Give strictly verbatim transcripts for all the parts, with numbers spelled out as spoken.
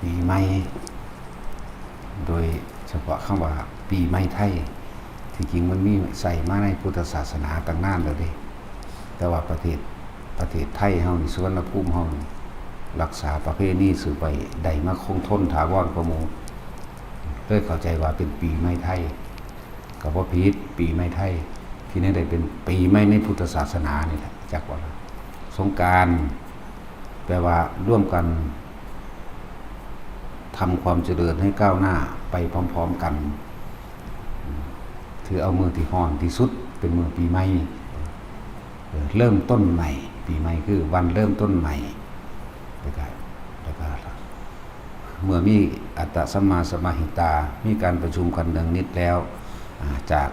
ปีใหม่ โดยเฉพาะคำว่าปีใหม่ไทย ที่จริงมันมีใช้มาในพุทธศาสนาตั้งนานแล้วเด้ แต่ว่าประเทศ ประเทศไทยเฮานี่ สุวรรณภูมิเฮานี่ รักษาประเพณีสืบไปได้มาคงทนถาวรกว่าหมู่ เลยเข้าใจว่าเป็นปีใหม่ไทย ก็บ่ผิด ปีใหม่ไทย ที่นี่ได้เป็นปีใหม่ในพุทธศาสนานี่แหละ จักว่าล่ะ สงกรานต์ แปลว่าร่วมกันทำความเจริญให้ก้าวหน้าไปพร้อมๆกัน ถือเอามื้อที่ฮ้อนที่สุดเป็นมื้อปีใหม่ เออ เริ่มต้นใหม่ ปีใหม่คือวันเริ่มต้นใหม่ แล้วก็ แล้วก็ เมื่อมีอัตตสัมมาสมาหิตา มีการประชุมกันเนืองนิดแล้ว อ่า จาก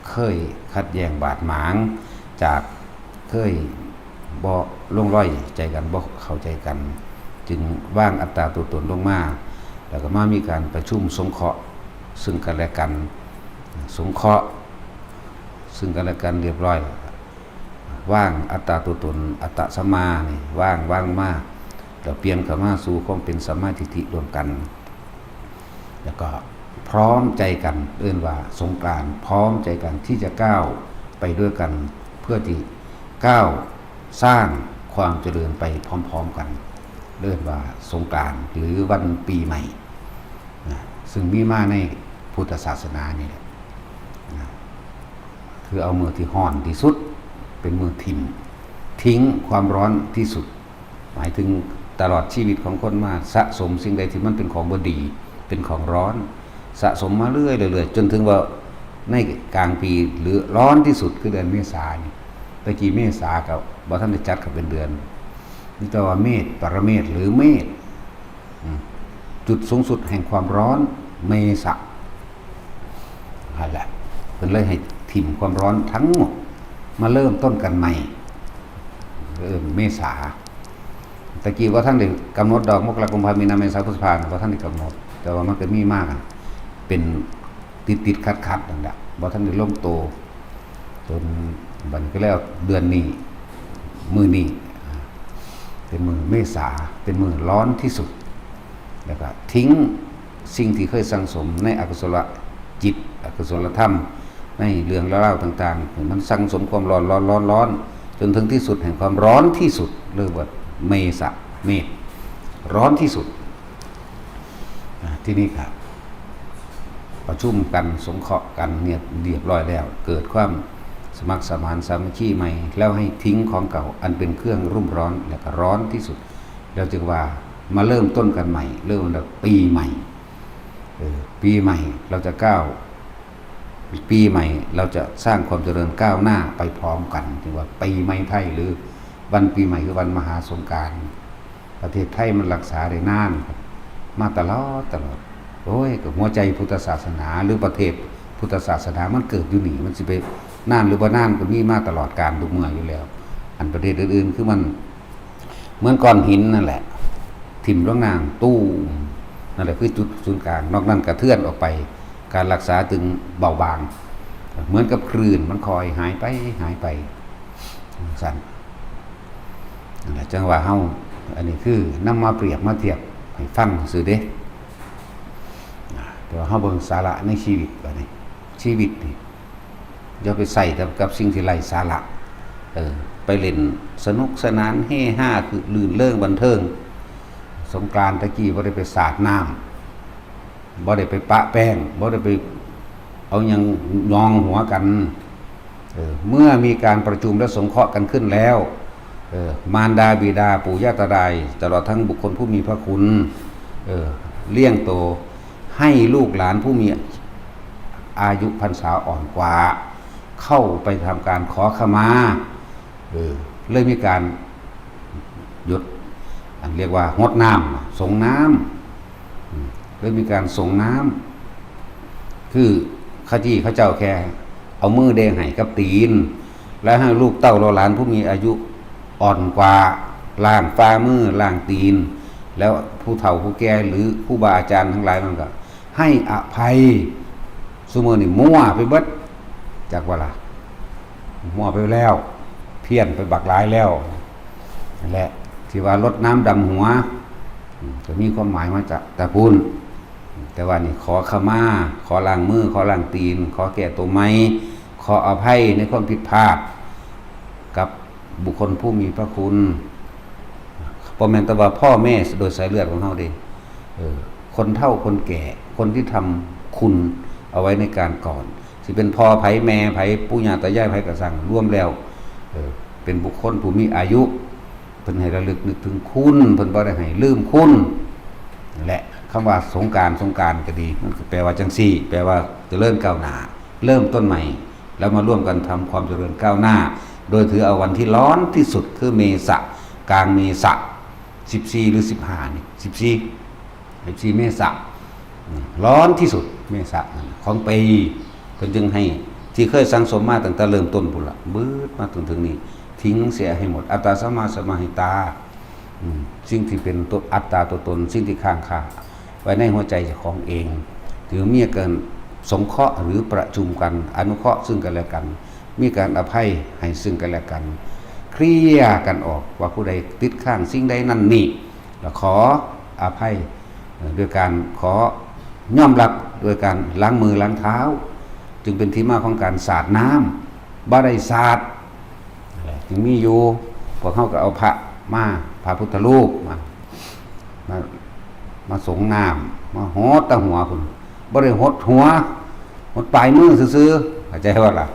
เคยขัดแย้งบาดหมาง จากเคยบ่ลงรอยใจกัน บ่เข้าใจกัน จึงวางอัตตาตัวตนลงมา แล้วก็มามีการประชุมสงเคราะห์ซึ่งกันและกัน สงเคราะห์ซึ่งกันและกันเรียบร้อย วางอัตตาตัวตน อัตตสัมมานี่ วาง วางมา แล้วเปลี่ยนเข้ามาสู่ความเป็นสัมมาทิฏฐิร่วมกัน แล้วก็พร้อมใจกัน เอิ้นว่าสงกรานต์ พร้อมใจกันที่จะก้าวไปด้วยกัน เพื่อที่ก้าวสร้างความเจริญไปพร้อมๆกัน เอิ้นว่าสงกรานต์หรือวันปีใหม่นะ ซึ่งมีมาในพุทธศาสนานี่แหละนะ คือเอามื้อที่ฮ้อนที่สุด เป็นมื้อถิ่ม ทิ้งความร้อนที่สุด หมายถึงตลอดชีวิตของคนมา สะสมสิ่งใดที่มันเป็นของบ่ดี เป็นของร้อน สะสมมาเรื่อยๆ จนถึงว่าในกลางปีหรือร้อนที่สุดคือเดือนเมษานี่ ตะกี้เมษาก็บ่ทันได้จัดเข้าเป็นเดือน นี่แต่ว่าเมษ ปรเมษหรือเมษ อืม จุดสูงสุดแห่งความร้อน เมษะ นั่นแหละ เพิ่นเลยให้ถิ่มความร้อนทั้งหมด มาเริ่มต้นกันใหม่ เริ่มเมษา ตะกี้ว่าท่านได้กำหนดดอก มกรา กุมภา มีนา เมษา พฤษภา ว่าท่านได้กำหนด แต่ว่ามันก็มีมากอะ เป็นติดติดขัดขัดนั่นแหละ ว่าท่านได้ลงโต จนบัดนี้ก็แล้วเดือนนี้ มื้อนี้ อ่า เป็นมื้อเมษา เป็นมื้อร้อนที่สุด แล้วก็ทิ้งสิ่งที่เคยสั่งสมในอกุศลจิต อกุศลธรรม ในเรื่องราวต่างๆ มันสั่งสมความร้อน ร้อน ร้อน ร้อน จนถึงที่สุดแห่งความร้อนที่สุด เรียกว่าเมษะ เมษ ร้อนที่สุด อ่า ที่นี่ครับ ประชุมกันสงเคราะห์กันเนี่ยเรียบร้อยแล้ว เกิดความสมัครสมานสามัคคีใหม่ แล้วให้ทิ้งของเก่าอันเป็นเครื่องรุ่มร้อนและก็ร้อนที่สุด แล้วจึงว่ามาเริ่มต้นกันใหม่ เริ่มแบบปีใหม่ เออ ปีใหม่เราจะก้าว ปีใหม่เราจะสร้างความเจริญก้าวหน้าไปพร้อมกัน จึงว่าปีใหม่ไทยหรือวันปีใหม่คือวันมหาสงกรานต์ ประเทศไทยมันรักษาได้นานมาตลอดตลอด โอ้ย กับหัวใจพุทธศาสนาหรือประเทศพุทธศาสนามันเกิดอยู่นี่ มันสิไปนานหรือบ่นานก็มีมาตลอดกาลทุกเมื่ออยู่แล้ว อันประเทศอื่นๆ คือมันเหมือนก้อนหินนั่นแหละ ถิ่มลงน้ำตู้ม นั่นแหละคือจุดศูนย์กลาง นอกนั้นกระเทือนออกไป การรักษาจึงเบาบาง เหมือนกับคลื่นมันคอยหายไปหายไป สั่น นั่นแหละจังว่าเฮา อันนี้คือนำมาเปรียบมาเทียบให้ฟังซื่อเด้ แต่ว่าเฮาเบิ่งสาระในชีวิตบัดนี้ ชีวิตนี่อย่าไปใส่แต่กับสิ่งที่ไร้สาระ เออ ไปเล่นสนุกสนานเฮฮาคือลื่นเริงบันเทิง สงกรานต์ตะกี้บ่ได้ไปสาดน้ำ บ่ได้ไปปะแป้ง บ่ได้ไปเอาหยังยองหัวกัน เออ เมื่อมีการประชุมและสงเคราะห์กันขึ้นแล้ว เออ มารดาบิดาปู่ย่าตายาย ตลอดทั้งบุคคลผู้มีพระคุณ เออ เลี้ยงโต ให้ลูกหลานผู้มีอายุพรรษาอ่อนกว่า เข้าไปทำการขอขมา เออ เลยมีการหยด อันเรียกว่าหดน้ำ สงน้ำ อืม เลยมีการสงน้ำ คือเขาจี้เขาเจ้าแค่เอามือแดงให้กับตีน และให้ลูกเต้าเหล่าหลานผู้มีอายุอ่อนกว่า ล้างฝ่ามือ ล้างตีน แล้วผู้เฒ่าผู้แก่หรือครูบาอาจารย์ทั้งหลายมันก็ให้อภัย ซุมื้อนี่มั่วไปเบิด จักว่าล่ะ มั่วไปแล้ว เพี้ยนไปบักหลายแล้ว นั่นแหละ ที่ว่ารดน้ำดำหัว ก็มีความหมายมาจากแต่พุ้น แต่ว่านี่ขอขมา ขอล้างมือ ขอล้างตีน ขอแก้ตัวใหม่ ขออภัยในความผิดพลาด กับบุคคลผู้มีพระคุณ บ่แม่นแต่ว่าพ่อแม่โดยสายเลือดของเฮาเด้ เออ คนเฒ่าคนแก่ คนที่ทำคุณเอาไว้ในการก่อน สิเป็นพ่อไผแม่ไผ ปู่ย่าตายายไผก็ซ่าง รวมแล้ว เออ เป็นบุคคลผู้มีอายุ เพิ่นให้ระลึกนึกถึงคุณ เพิ่นบ่ได้ให้ลืมคุณ และคำว่าสงกรานต์ สงกรานต์ก็ดี มันก็แปลว่าจังซี่ แปลว่าเจริญก้าวหน้า เริ่มต้นใหม่ แล้วมาร่วมกันทำความเจริญก้าวหน้า โดยถือเอาวันที่ร้อนที่สุดคือเมษะ กลางเมษะ สิบสี่ หรือ สิบห้า นี่ สิบสี่ สิบสี่ เมษะ อืม ร้อนที่สุด เมษะ ของปี เพิ่นจึงให้ ที่เคยสั่งสมมาตั้งแต่เริ่มต้นพุ้นละ เบิดมาจนถึงนี่ ทิ้งเสียให้หมด อัตตาสัมมาสมาหิตา อืม สิ่งที่เป็นตัวอัตตาตัวตน สิ่งที่ค้างคาไว้ในหัวใจเจ้าของเอง ถือมีการสงเคราะห์หรือประชุมกัน อนุเคราะห์ซึ่งกันและกัน มีการอภัยให้ซึ่งกันและกัน เคลียร์กันออกว่าผู้ใดติดค้างสิ่งใดนั่นนี่ แล้วขออภัย เอ่อ ด้วยการขอยอมรับ ด้วยการล้างมือล้างเท้า จึงเป็นที่มาของการสาดน้ำ บ่ได้สาด จึงมีอยู่ พวกเฮาก็เอาพระมา พระพุทธรูปมา มา มาสรงน้ำ มาหดแต่หัวพุ้น บ่ได้หดหัว หดปลายมือซื่อๆ เข้าใจบ่ล่ะ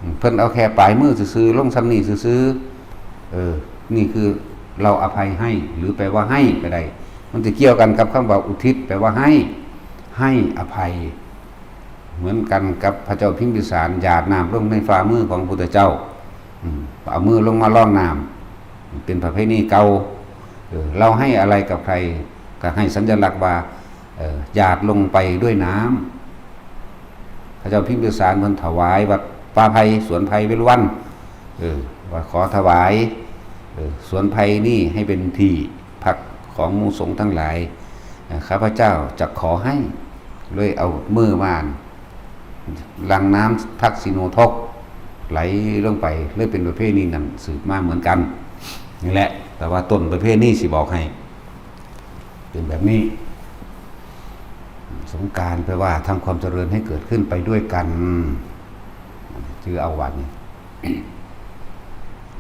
อืม เพิ่นเอาแค่ปลายมือซื่อๆ ลงส่ำนี้ซื่อๆ เออ นี่คือเราอภัยให้ หรือแปลว่าให้ก็ได้ มันจะเกี่ยวกันกับคำว่าอุทิศ แปลว่าให้ ให้อภัย เหมือนกันกับพระเจ้าพิมพิสารหยาดน้ำลงในฝ่ามือของพุทธเจ้า อืม เอามือลงมาล่องน้ำ เป็นประเพณีเก่า เออ เราให้อะไรกับใคร ก็ให้สัญลักษณ์ว่า เออ หยาดลงไปด้วยน้ำ พระเจ้าพิมพิสารเพิ่นถวายวัดป่าไผ่ สวนไผ่เวฬุวัน เออ ว่าขอถวาย เออ สวนไผ่นี่ให้เป็นที่พักของหมู่สงฆ์ทั้งหลาย เอ่อ ข้าพเจ้าจะขอให้ เลยเอามือมาหลั่งน้ำทักษิโณทก ไหลลงไป เลยเป็นประเพณีนั้นสืบมาเหมือนกัน นี่แหละ แต่ว่าต้นประเพณีสิบอกให้ เป็นแบบนี้ สงกรานต์แปลว่าทำความเจริญให้เกิดขึ้นไปด้วยกัน ชื่อเอาวันนี้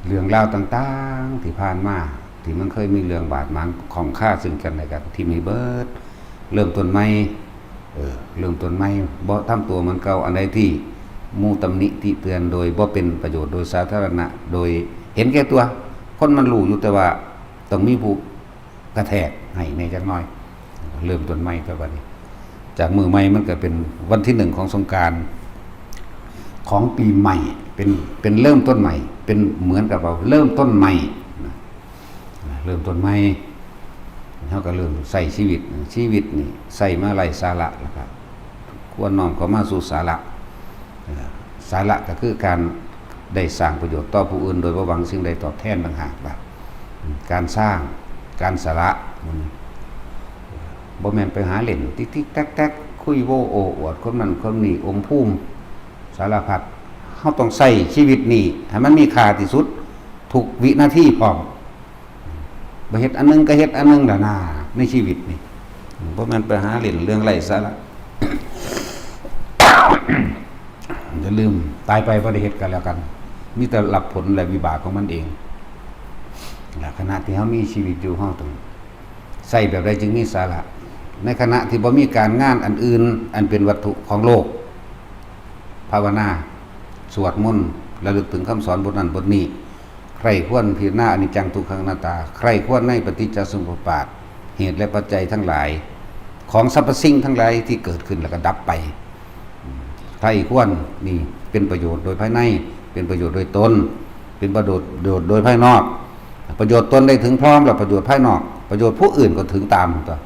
เรื่องราวต่างๆที่ผ่านมา ที่มันเคยมีเรื่องบาดหมางข้องคาซึ่งกันและกัน ทิ่มให้เบิด เริ่มต้นใหม่ เออ เริ่มต้นใหม่ บ่ทำตัวเหมือนเก่า อันใดที่หมู่ตำหนิติเตือนโดยบ่เป็นประโยชน์ โดยสาธารณะ โดยเห็นแก่ตัว คนมันรู้อยู่ แต่ว่าต้องมีผู้กระแทกให้แหน่จักหน่อย เริ่มต้นใหม่ต่อไปนี้ จากมื้อใหม่มันก็เป็นวันที่หนึ่งของสงกรานต์ ของปีใหม่ เป็น เป็นเริ่มต้นใหม่ เป็นเหมือนกับเราเริ่มต้นใหม่นะ เริ่มต้นใหม่ เฮาก็เริ่มใช้ชีวิต ชีวิตนี่ใช้มาไร้สาระแล้วครับ ควรน้อมเข้ามาสู่สาระ เอ่อ สาระก็คือการได้สร้างประโยชน์ต่อผู้อื่นโดยบ่หวังสิ่งใดตอบแทนต่างหากล่ะ การสร้าง การสละ มันบ่แม่นไปหาเล่นติ๊กๆแต๊กๆ คุยโว้โอ้อวดคนนั้นคนนี้ อมภูมิสารพัด เฮาต้องใช้ชีวิตนี้ให้มันมีค่าที่สุด ทุกวินาทีพร้อม บ่เฮ็ดอันหนึ่งก็เฮ็ดอันหนึ่งล่ะนา ในชีวิตนี่ บ่แม่นไปหาเล่นเรื่องไร้สาระ อย่าลืม ตายไปบ่ได้เฮ็ดกันแล้วกัน มีแต่รับผลและวิบากของมันเอง และขณะที่เฮามีชีวิตอยู่ เฮาต้องใช้แบบใดจึงมีสาระ ในขณะที่บ่มีการงานอันอื่น อันเป็นวัตถุของโลก ภาวนา สวดมนต์ ระลึกถึงคำสอนบทนั้นบทนี้ ใคร่ครวญพิจารณาอนิจจังทุกขังอนัตตา ใคร่ครวญในปฏิจจสมุปบาท เหตุและปัจจัยทั้งหลาย ของสรรพสิ่งทั้งหลายที่เกิดขึ้นแล้วก็ดับไป ใคร่ครวญนี่เป็นประโยชน์โดยภายใน เป็นประโยชน์โดยตน เป็นประโยชน์โดยภายนอก ประโยชน์ตนได้ถึงพร้อมแล้วประโยชน์ภายนอก ประโยชน์ผู้อื่นก็ถึงตามตัว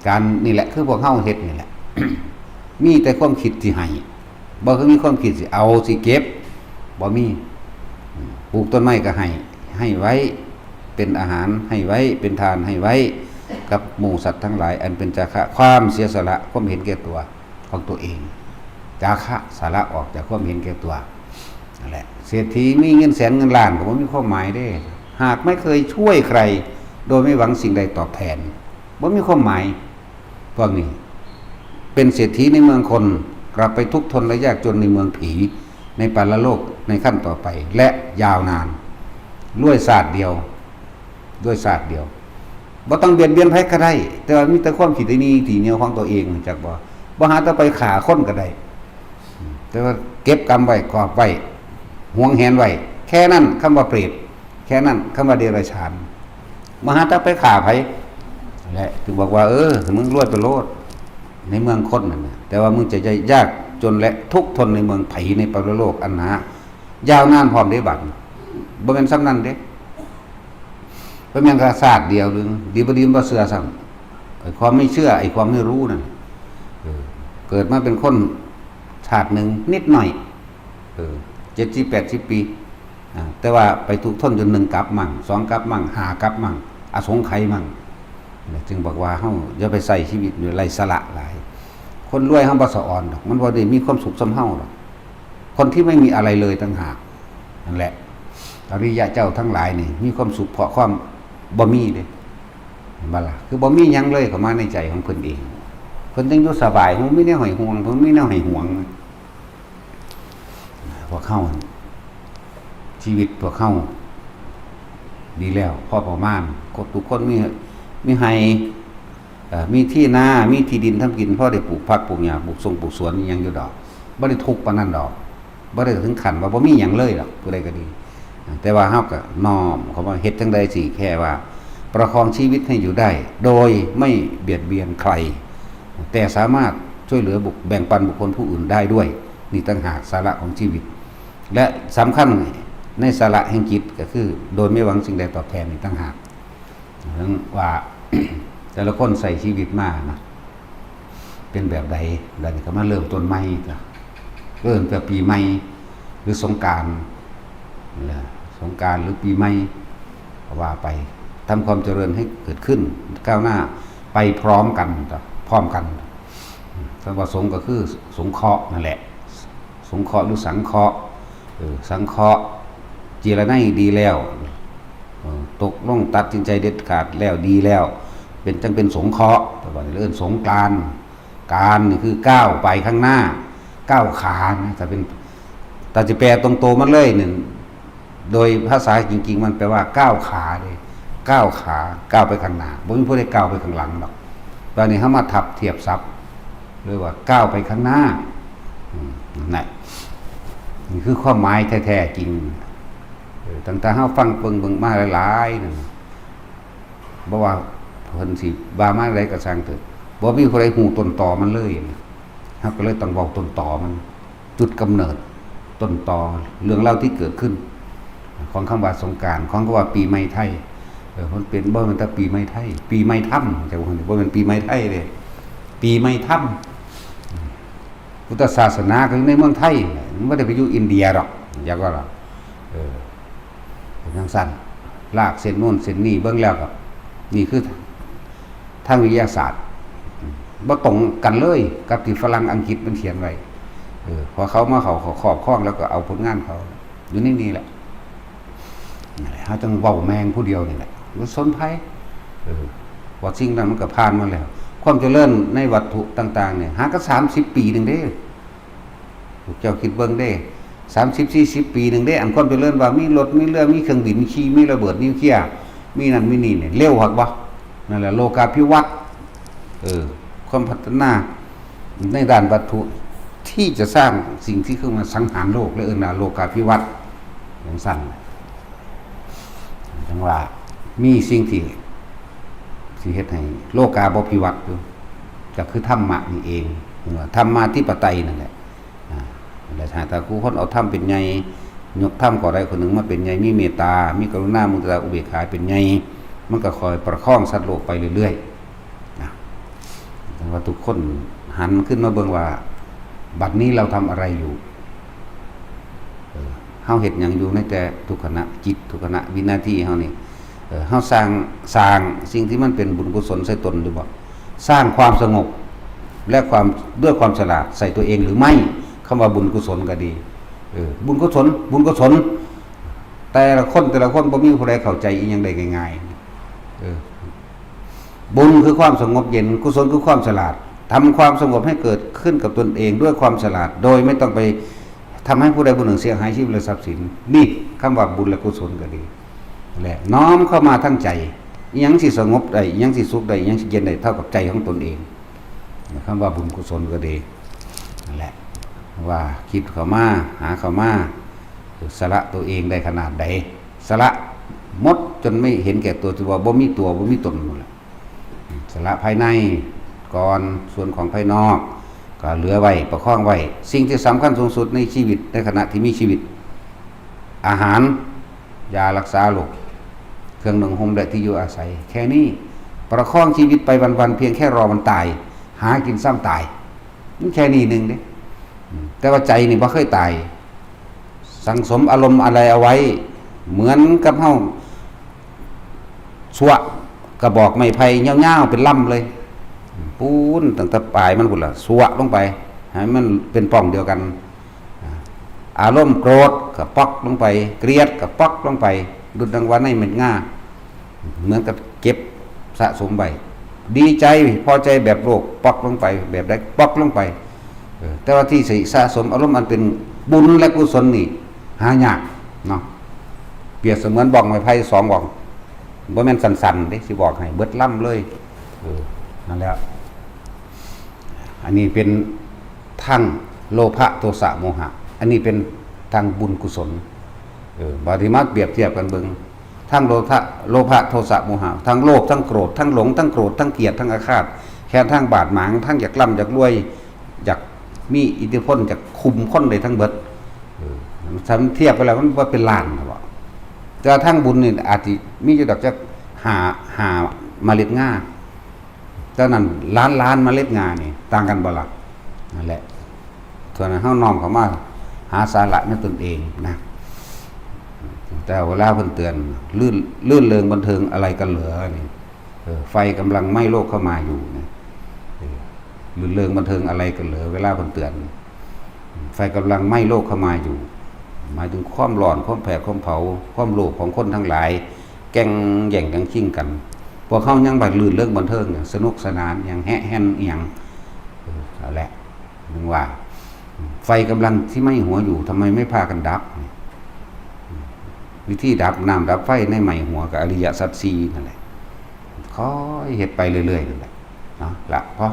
การนี่แหละคือพวกเฮาเฮ็ดนี่แหละ มีแต่ความคิดสิให้ บ่เคยมีความคิดสิเอาสิเก็บ บ่มี ปลูกต้นไม้ก็ให้ ให้ไว้ เป็นอาหารให้ไว้ เป็นทานให้ไว้ กับหมู่สัตว์ทั้งหลาย อันเป็นจาคะ ความเสียสละ ความเห็นแก่ตัวของตัวเอง จาคะ สละออกจากความเห็นแก่ตัว นั่นแหละ เศรษฐีมีเงินแสนเงินล้านก็บ่มีความหมายเด้ หากไม่เคยช่วยใคร โดยไม่หวังสิ่งใดตอบแทน บ่มีความหมาย พวกนี้ เป็นเศรษฐีในเมืองคน กลับไปทุกข์ทนและยากจนในเมืองผี ในปรโลกในขั้นต่อไป และยาวนาน ด้วยชาติเดียว ด้วยชาติเดียว บ่ต้องเบียดเบียนไผก็ได้ แต่ว่ามีแต่ความขี้ตะหนี่ทีเหนียวของตัวเอง จักบ่ บ่หาแต่ไปฆ่าคนก็ได้ แต่ว่าเก็บกำไว้ กอบไว้ หวงแหนไว้ แค่นั้น คำว่าเปรต แค่นั้น คำว่าเดรัจฉาน บ่หาแต่ไปฆ่าไผ และจึงบอกว่า เออ มึงรวยไปโลด ในเมืองคนนั่นนะ แต่ว่ามึงจะยากจนและทุกข์ทนในเมืองผี ในปรโลกอันหนายาวนานพร้อมเด้บัด บ่แม่นส่ำนั้นเด้ บ่แม่นแค่ชาติเดียวหนึ่ง ดีบ่ดีมันบ่เชื่อซ้ำ ไอ้ความไม่เชื่อ ไอ้ความไม่รู้นั่น เออ เกิดมาเป็นคนชาติหนึ่งนิดหน่อย เออ เจ็ดสิบ แปดสิบ ปี อ่า แต่ว่าไปทุกข์ทนจนหนึ่งกับมั่ง สองกับมั่ง ห้ากับมั่ง อสงไขยมั่ง จึงบอกว่าเฮาอย่าไปใช้ชีวิตโดยไร้สาระหลาย คนรวยเฮาบ่สะออนดอก มันบ่ได้มีความสุขส่ำเฮาดอก คนที่ไม่มีอะไรเลยต่างหาก นั่นแหละ อริยะเจ้าทั้งหลายนี่ มีความสุขเพราะความบ่มีเด้ เห็นบ่ล่ะ คือบ่มีหยังเลยเข้ามาในใจของเพิ่นเอง เพิ่นจึงอยู่สบาย บ่มีแนวให้ห่วง บ่มีแนวให้หวง พวกเฮา ชีวิตพวกเฮา ดีแล้ว พอประมาณ ทุกคนมี มีไฮ่ เอ่อ มีที่นา มีที่ดินทำกิน พอได้ปลูกผักปลูกหญ้า ปลูกสงปลูกสวนอิหยังอยู่ดอก บ่ได้ทุกข์ปานนั้นดอก บ่ได้ถึงขั้นว่าบ่มีหยังเลยดอก ผู้ใดก็ดี แต่ว่าเฮาก็น้อมเข้ามาเฮ็ดจั่งใดสิ แค่ว่าประคองชีวิตให้อยู่ได้ โดยไม่เบียดเบียนใคร แต่สามารถช่วยเหลือบุค แบ่งปันบุคคลผู้อื่นได้ด้วย นี่ต่างหากสาระของชีวิต และสำคัญในสาระแห่งจิตก็คือ โดยไม่หวังสิ่งใดตอบแทนนี่ต่างหาก เรื่องว่า แต่ละคนใช้ชีวิตมานะ เป็นแบบใด แล้วนี่ก็มาเริ่มต้นใหม่จ้ะ เริ่มแต่ปีใหม่ หรือสงกรานต์ นะ สงกรานต์หรือปีใหม่ ก็ว่าไป ทำความเจริญให้เกิดขึ้น ก้าวหน้าไปพร้อมกันจ้ะ พร้อมกัน คำว่าสงก็คือสงเคราะห์นั่นแหละ สงเคราะห์หรือสังเคราะห์ เออ สังเคราะห์ เจรไนดีแล้ว เออ ตกลงตัดสินใจเด็ดขาดแล้วดีแล้ว เป็น จั่งเป็นสงเคราะห์ แต่ว่าเอิ้นสงกรานต์ กรานต์นี่คือก้าวไปข้างหน้า ก้าวขานะ ถ้าเป็น ถ้าจะแปลตรงตัวมันเลยเนี่ย โดยภาษาจริงๆ มันแปลว่าก้าวขาเลย ก้าวขา ก้าวไปข้างหน้า บ่มีผู้ใดก้าวไปข้างหลังดอก ตอนนี้เฮามาทับเทียบศัพท์ เรียกว่าก้าวไปข้างหน้า อืม นั่นแหละ นี่คือความหมายแท้ๆ จริง เออ ตั้งแต่เฮาฟังเบิ่งๆ มาหลายๆ นั่น บ่ว่าเพิ่นสิว่ามาใดก็ช่างเถอะ บ่มีผู้ใดฮู้ต้นตอมันเลยนะ เฮาก็เลยต้องเว้าต้นตอมัน จุดกำเนิด ต้นตอ เรื่องราวที่เกิดขึ้น ของคำว่าสงกรานต์ ของคำว่าปีใหม่ไทย เออ มันเป็น บ่แม่นแต่ปีใหม่ไทย ปีใหม่ธรรม แต่ว่าบ่แม่นปีใหม่ไทยเด้ ปีใหม่ธรรม พุทธศาสนาก็อยู่ในเมืองไทย มันบ่ได้ไปอยู่อินเดียดอก อยากว่าล่ะ เออ เป็นจั่งซั่น ลากเส้นโน้นเส้นนี้เบิ่งแล้วก็ นี่คือทางวิทยาศาสตร์ บ่ตรงกันเลยกับที่ฝรั่งอังกฤษมันเขียนไว้ เออ พอเขามาเข้าครอบครองแล้วก็เอาผลงานเขา อยู่ในนี่แหละ นั่นแหละ เฮาจั่งเว้าแม่งผู้เดียวนี่แหละ บ่สนไผ เออ ว่าสิ่งนั้นมันก็ผ่านมาแล้ว ความเจริญในวัตถุต่างๆ เนี่ย หาก็สามสิบปีหนึ่งเด้ พวกเจ้าคิดเบิ่งเด้ สามสิบ สี่สิบ ปีหนึ่งเด้ อันความเจริญว่ามีรถ มีเรือ มีเครื่องบินขี่ มีระเบิดนิวเคลียร์ มีนั่นมีนี่เนี่ย เร็วคักบ่ นั่นแหละ โลกาภิวัตน์ เออ ความพัฒนาในด้านวัตถุ ที่จะสร้างสิ่งที่เข้ามาสังหารโลก และเอิ้นว่าโลกาภิวัตน์ จั่งซั่น จั่งว่ามีสิ่งที่ สิเฮ็ดให้โลกาบ่พิวัตรอยู่ ก็คือธรรมะนี่เอง เรียกว่าธรรมาธิปไตยนั่นแหละ อ่า แล้วถ้า ถ้าผู้คนเอาธรรมเป็นใหญ่ ยกธรรมข้อใดข้อหนึ่งมาเป็นใหญ่ มีเมตตา มีกรุณา มุทิตา อุเบกขาเป็นใหญ่ มันก็คอยประคองสัตว์โลกไปเรื่อยๆ นะ แต่ว่าทุกคนหันขึ้นมาเบิ่งว่า บัดนี้เราทำอะไรอยู่ เออ เฮาเฮ็ดหยังอยู่ในแต่ทุกขณะจิต ทุกขณะวินาทีเฮานี่ เออ เฮาสร้าง สร้างสิ่งที่มันเป็นบุญกุศลใส่ตนหรือบ่ สร้างความสงบ และความ ด้วยความฉลาดใส่ตัวเองหรือไม่ คำว่าบุญกุศลก็ดี เออ บุญกุศล บุญกุศล แต่ละคน แต่ละคนบ่มีผู้ใดเข้าใจอีหยังได้ง่าย เออ บุญคือความสงบเย็น กุศลคือความฉลาด ทำความสงบให้เกิดขึ้นกับตนเองด้วยความฉลาด โดยไม่ต้องไปทำให้ผู้ใดผู้หนึ่งเสียหายชีวิตและทรัพย์สิน นี่คำว่าบุญและกุศลก็ดี และน้อมเข้ามาทั้งใจ อิหยังสิสงบได้ อิหยังสิสุขได้ อิหยังสิเย็นได้ เท่ากับใจของตนเอง คำว่าบุญกุศลก็ดี นั่นแหละ ว่าคิดเข้ามา หาเข้ามา สละตัวเองได้ขนาดใด สละหมดจนไม่เห็นแก่ตัว จนว่าบ่มีตัว บ่มีตนนั่นแหละ สละภายในก่อน ส่วนของภายนอก ก็เหลือไว้ ประคองไว้ สิ่งที่สำคัญสูงสุดในชีวิต ในขณะที่มีชีวิต อาหาร ยารักษาโรค เครื่องนุ่งห่มและที่อยู่อาศัย แค่นี้ ประคองชีวิตไปวันๆ เพียงแค่รอวันตาย หากินซ้ำตาย มันแค่นี้หนึ่งเด้ อืม แต่ว่าใจนี่บ่เคยตาย สั่งสมอารมณ์อะไรเอาไว้ เหมือนกับเฮาสวะกระบอกไม้ไผ่ยาวๆ เป็นลำเลย ปูนตั้งแต่ปลายมันพุ้นล่ะ สวะลงไป ให้มันเป็นป่องเดียวกัน อ่า อารมณ์โกรธก็ป๊อกลงไป เกลียดก็ป๊อกลงไป ดุจดังว่าในเม็ดงา เหมือนกับเก็บสะสมไว้ ดีใจพอใจแบบโลภป๊อกลงไป แบบใดป๊อกลงไป เออ แต่ว่าที่สิสะสมอารมณ์อันเป็นบุญและกุศลนี่ หายากเนาะ เปรียบเสมือนบ้องไม้ไผ่สองบ้อง บ่แม่นสั้นๆเด้ สิบอกให้เบิดลำเลย เออ นั่นแหละ อันนี้เป็นทางโลภะโทสะโมหะ อันนี้เป็นทางบุญกุศล เออ บาดนี้มาเปรียบเทียบกันเบิ่ง ทั้งโลภะ โลภะโทสะโมหะ ทั้งโลภ ทั้งโกรธ ทั้งหลง ทั้งโกรธ ทั้งเกลียด ทั้งอาฆาต แค้น ทั้งบาดหมาง ทั้งอยากร่ำอยากรวย อยากมีอิทธิพล อยากคุมคนได้ทั้งเบิด เออ ถ้ามันเทียบไปแล้วมันบ่เป็นล้านนะบ่ แต่ว่าทางบุญนี่อาจสิมีอยู่ดอกจักห้า ห้าเมล็ดงา เท่านั้นล้านล้านเมล็ดงานี่ ต่างกันบ่ล่ะ นั่นแหละ ส่วนนั้นเฮาน้อมเข้ามาหาสาระในตนเองนะ แต่เวลาเพิ่นเตือน รื่น รื่นเริงบันเทิงอะไรกันเหรอนี่ เออ ไฟกำลังไหม้โลกเข้ามาอยู่นะ เออ รื่นเริงบันเทิงอะไรกันเหรอ เวลาเพิ่นเตือน ไฟกำลังไหม้โลกเข้ามาอยู่ หมายถึงความร้อน ความแผด ความเผา ความโลภของคนทั้งหลาย แก่งแย่งกันชิงกัน พวกเขายังบัดรื่นเริงบันเทิงเนี่ย สนุกสนานอย่างแฮะแฮนอย่าง เออ เอาแหละ นึกว่า ไฟกำลังที่ไหม้หัวอยู่ ทำไมไม่พากันดับ วิธีดับน้ำดับไฟในไหม้หัวกับอริยสัจสี่นั่นแหละ ค่อยเฮ็ดไปเรื่อยๆนั่นแหละ เนาะ ละ พอ